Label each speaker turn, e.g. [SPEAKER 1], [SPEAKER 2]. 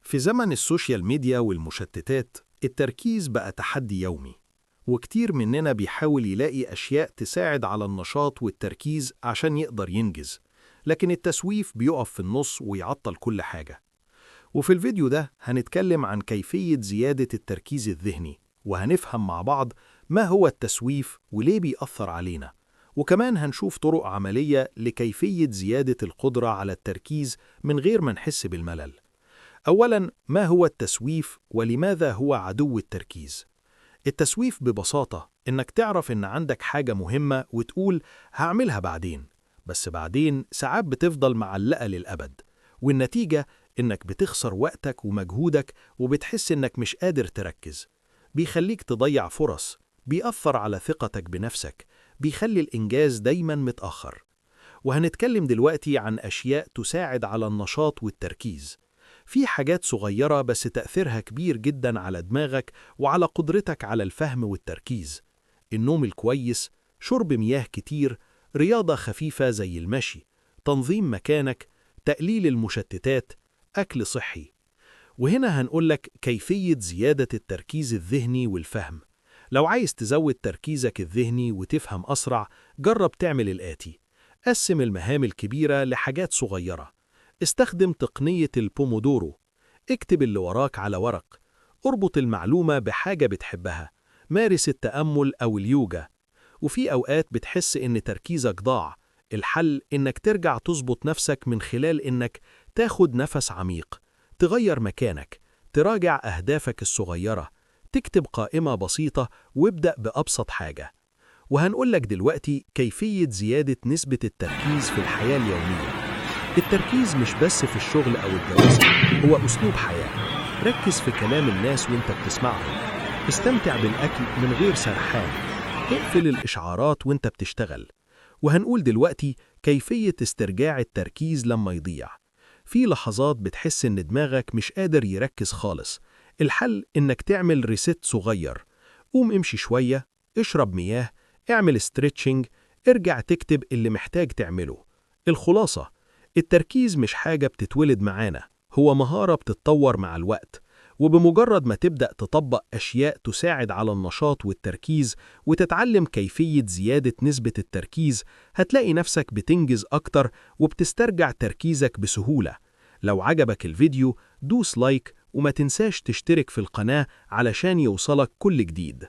[SPEAKER 1] في زمن ال social media والمشتتات، التركيز بقى تحدي يومي، وكتير مننا بيحاول يلاقي أشياء تساعد على النشاط والتركيز عشان يقدر ينجز، لكن التسويف بيقف في النص ويعطل كل حاجة. وفي الفيديو ده هنتكلم عن كيفية زيادة التركيز الذهني، وهنفهم مع بعض ما هو التسويف وليه بيأثر علينا، وكمان هنشوف طرق عملية لكيفية زيادة القدرة على التركيز من غير ما نحس بالملل. أولاً، ما هو التسويف ولماذا هو عدو التركيز؟ التسويف ببساطة إنك تعرف إن عندك حاجة مهمة وتقول هعملها بعدين، بس بعدين ساعات بتفضل معلقة للأبد، والنتيجة إنك بتخسر وقتك ومجهودك وبتحس إنك مش قادر تركز. بيخليك تضيع فرص، بيأثر على ثقتك بنفسك، بيخلي الإنجاز دايماً متأخر. وهنتكلم دلوقتي عن أشياء تساعد على النشاط والتركيز. في حاجات صغيرة بس تأثيرها كبير جدا على دماغك وعلى قدرتك على الفهم والتركيز. النوم الكويس، شرب مياه كتير، رياضة خفيفة زي المشي، تنظيم مكانك، تقليل المشتتات، أكل صحي. وهنا هنقولك كيفية زيادة التركيز الذهني والفهم. لو عايز تزود تركيزك الذهني وتفهم أسرع، جرب تعمل الآتي: قسم المهام الكبيرة لحاجات صغيرة، استخدم تقنية البومودورو، اكتب اللي وراك على ورق، اربط المعلومة بحاجة بتحبها، مارس التأمل أو اليوجا. وفي أوقات بتحس إن تركيزك ضاع، الحل إنك ترجع تظبط نفسك من خلال إنك تاخد نفس عميق، تغير مكانك، تراجع أهدافك الصغيرة، تكتب قائمة بسيطة وابدأ بأبسط حاجة. وهنقول لك دلوقتي كيفية زيادة نسبة التركيز في الحياة اليومية. التركيز مش بس في الشغل أو الدراسة، هو أسلوب حياة. ركز في كلام الناس وانت بتسمعهم، استمتع بالأكل من غير سرحان، اقفل الإشعارات وانت بتشتغل. وهنقول دلوقتي كيفية استرجاع التركيز لما يضيع. في لحظات بتحس إن دماغك مش قادر يركز خالص، الحل إنك تعمل reset صغير. قوم امشي شوية، اشرب مياه، اعمل stretching، ارجع تكتب اللي محتاج تعمله. الخلاصة، التركيز مش حاجة بتتولد معانا، هو مهارة بتتطور مع الوقت. وبمجرد ما تبدأ تطبق أشياء تساعد على النشاط والتركيز وتتعلم كيفية زيادة نسبة التركيز، هتلاقي نفسك بتنجز أكتر وبتسترجع تركيزك بسهولة. لو عجبك الفيديو دوس like، وما تنساش تشترك في القناة علشان يوصلك كل جديد.